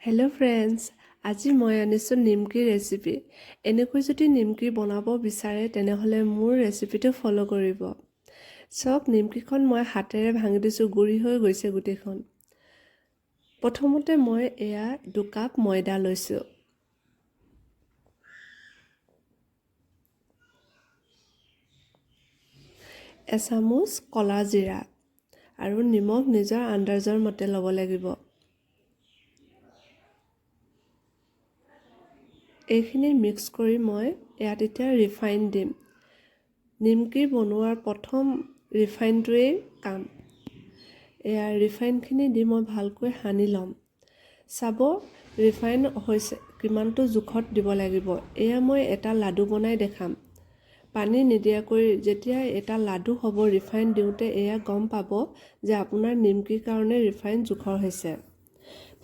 Hello' friends, আজি মই আনিছোঁ নিমকিৰ ৰেচিপি। এনেকৈ যদি নিমকি বনাব বিচাৰে, তেনেহ'লে মোৰ ৰেচিপিটো ফ'ল' কৰিব। চাওক, নিমকিখন মই হাতেৰে ভাঙি দিছোঁ, গুড়ি হৈ গৈছে গোটেইখন। প্ৰথমতে মই এয়া 2 কাপ ময়দা লৈছোঁ। এচামুচ ক'লা জিৰা আৰু নিমখ নিজৰ আন্দাজৰ মতে ল'ব লাগিব। এইখিনি মিক্স কৰি মই ইয়াত এতিয়া ৰিফাইন দিম। নিমকি বনোৱাৰ প্ৰথম ৰিফাইনটোৱেই কাম। এয়া ৰিফাইনখিনি দি মই ভালকৈ সানি ল'ম। চাব, ৰিফাইন হৈছে কিমানটো জোখত দিব লাগিব। এয়া মই এটা লাডু বনাই দেখাম পানী নিদিয়াকৈ। যেতিয়া এটা লাডু হ'ব ৰিফাইন দিওঁতে, এয়া গম পাব যে আপোনাৰ নিমকিৰ কাৰণে ৰিফাইন জোখৰ হৈছে।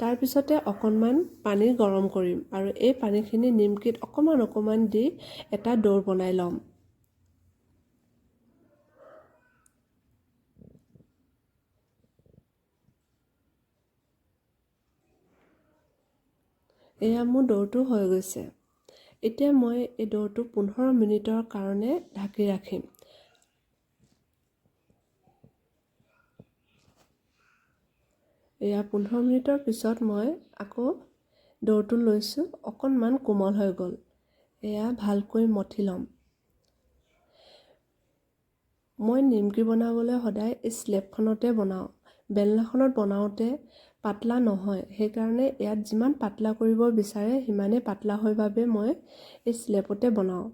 তাৰপিছতে অকণমান পানী গৰম কৰিম আৰু এই পানীখিনি নিমকিত অকণমান অকণমান দি এটা দৌ বনাই ল'ম। এয়া মোৰ দৌটো হৈ গৈছে। এতিয়া মই এই দৌটো 15 মিনিটৰ কাৰণে ঢাকি ৰাখিম। এয়া 15 মিনিটৰ পিছত মই আকৌ দৌটো লৈছোঁ। অকণমান কোমল হৈ গ'ল। এয়া ভালকৈ মঠি ল'ম। মই নিমকি বনাবলৈ সদায় এই শ্লেপখনতে বনাওঁ। বেলনাখনত বনাওঁতে পাতলা নহয়। সেইকাৰণে ইয়াত যিমান পাতলা কৰিব বিচাৰে, সিমানেই পাতলা হয় বাবে মই এই শ্লেপতে বনাওঁ।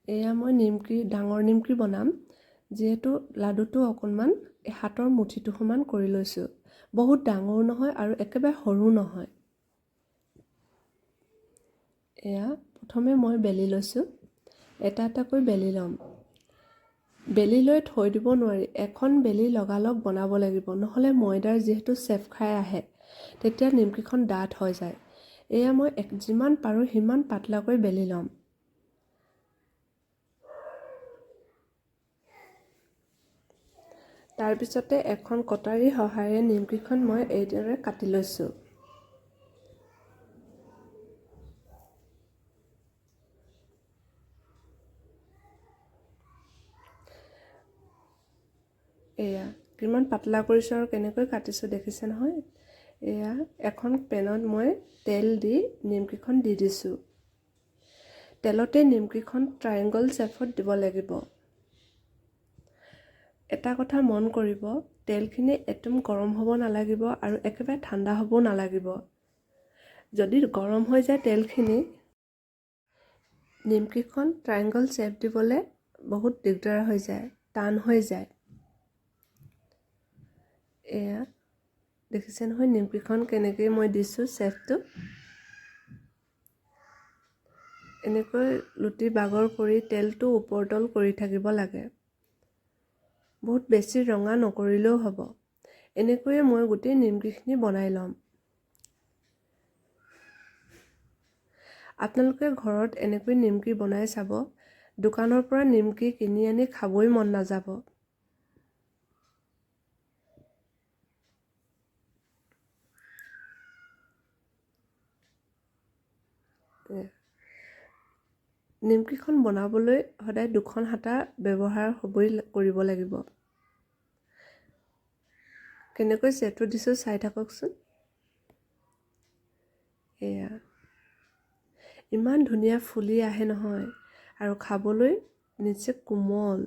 এয়া মই নিমকি, ডাঙৰ নিমকি বনাম যিহেতু, লাডুটো অকণমান হাতৰ মুঠিটো সমান কৰি লৈছোঁ। বহুত ডাঙৰো নহয় আৰু একেবাৰে সৰু নহয়। এয়া প্ৰথমে মই বেলি লৈছোঁ। এটা এটাকৈ বেলি ল'ম। বেলি লৈ থৈ দিব নোৱাৰি। এখন বেলি লগালগ বনাব লাগিব, নহ'লে ময়দাৰ যিহেতু চেপ খাই আহে, তেতিয়া নিমকিখন ডাঠ হৈ যায়। এয়া মই যিমান পাৰোঁ সিমান পাতলাকৈ বেলি ল'ম। তাৰপিছতে এখন কটাৰীৰ সহায়েৰে নিমকিখন মই এইদৰে কাটি লৈছোঁ। এয়া কিমান পাতলা কৰিছোঁ আৰু কেনেকৈ কাটিছোঁ, দেখিছে নহয়? এয়া এখন পেনত মই তেল দি নিমকিখন দি দিছোঁ। তেলতে নিমকিখন ট্ৰায়েংগল শ্বেপত দিব লাগিব। এটা কথা মন কৰিব, তেলখিনি একদম গৰম হ'ব নালাগিব আৰু একেবাৰে ঠাণ্ডা হ'ব নালাগিব। যদি গৰম হৈ যায় তেলখিনি, নিমকিখন ট্ৰায়েংগল শ্বেপ দিবলৈ বহুত দিগদাৰ হৈ যায়, টান হৈ যায়। এয়া দেখিছে নহয়, নিমকিখন কেনেকৈ মই দিছোঁ শ্বেপটো। এনেকৈ লুটি বাগৰ কৰি তেলটো ওপৰ তল কৰি থাকিব লাগে। বহুত বেছি ৰঙা নকৰিলেও হ'ব। এনেকৈয়ে মই গোটেই নিমকিখিনি বনাই ল'ম। আপোনালোকে ঘৰত এনেকৈ নিমকি বনাই চাব, দোকানৰ পৰা নিমকি কিনি আনি খাবই মন নাযাব। নিমকিখন বনাবলৈ সদায় দুখন হাতা ব্যৱহাৰ হ'বই কৰিব লাগিব। কেনেকৈ শ্বেপটো দিছোঁ, চাই থাককচোন। এয়া ইমান ধুনীয়া ফুলি আহে নহয় আৰু খাবলৈ নিচে কোমল।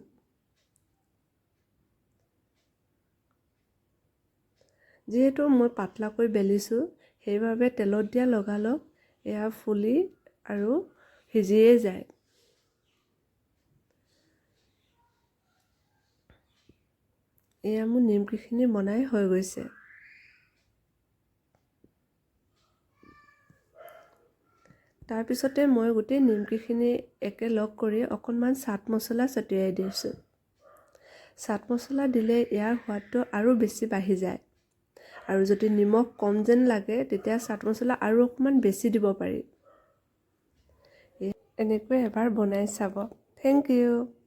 যিহেতু মই পাতলাকৈ বেলিছোঁ, সেইবাবে তেলত দিয়া লগালগ এয়া ফুলি আৰু সিজিয়ে যায়। এয়া মোৰ নিমকিখিনি বনাই হৈ গৈছে। তাৰপিছতে মই গোটেই নিমকিখিনি একেলগ কৰি অকণমান চাট মছলা ছটিয়াই দিছোঁ। চাট মছলা দিলে ইয়াৰ সোৱাদটো আৰু বেছি বাঢ়ি যায় আৰু যদি নিমখ কম যেন লাগে, তেতিয়া চাট মছলা আৰু অকণমান বেছি দিব পাৰি। এনেকৈ এবাৰ বনাই চাব। Thank U.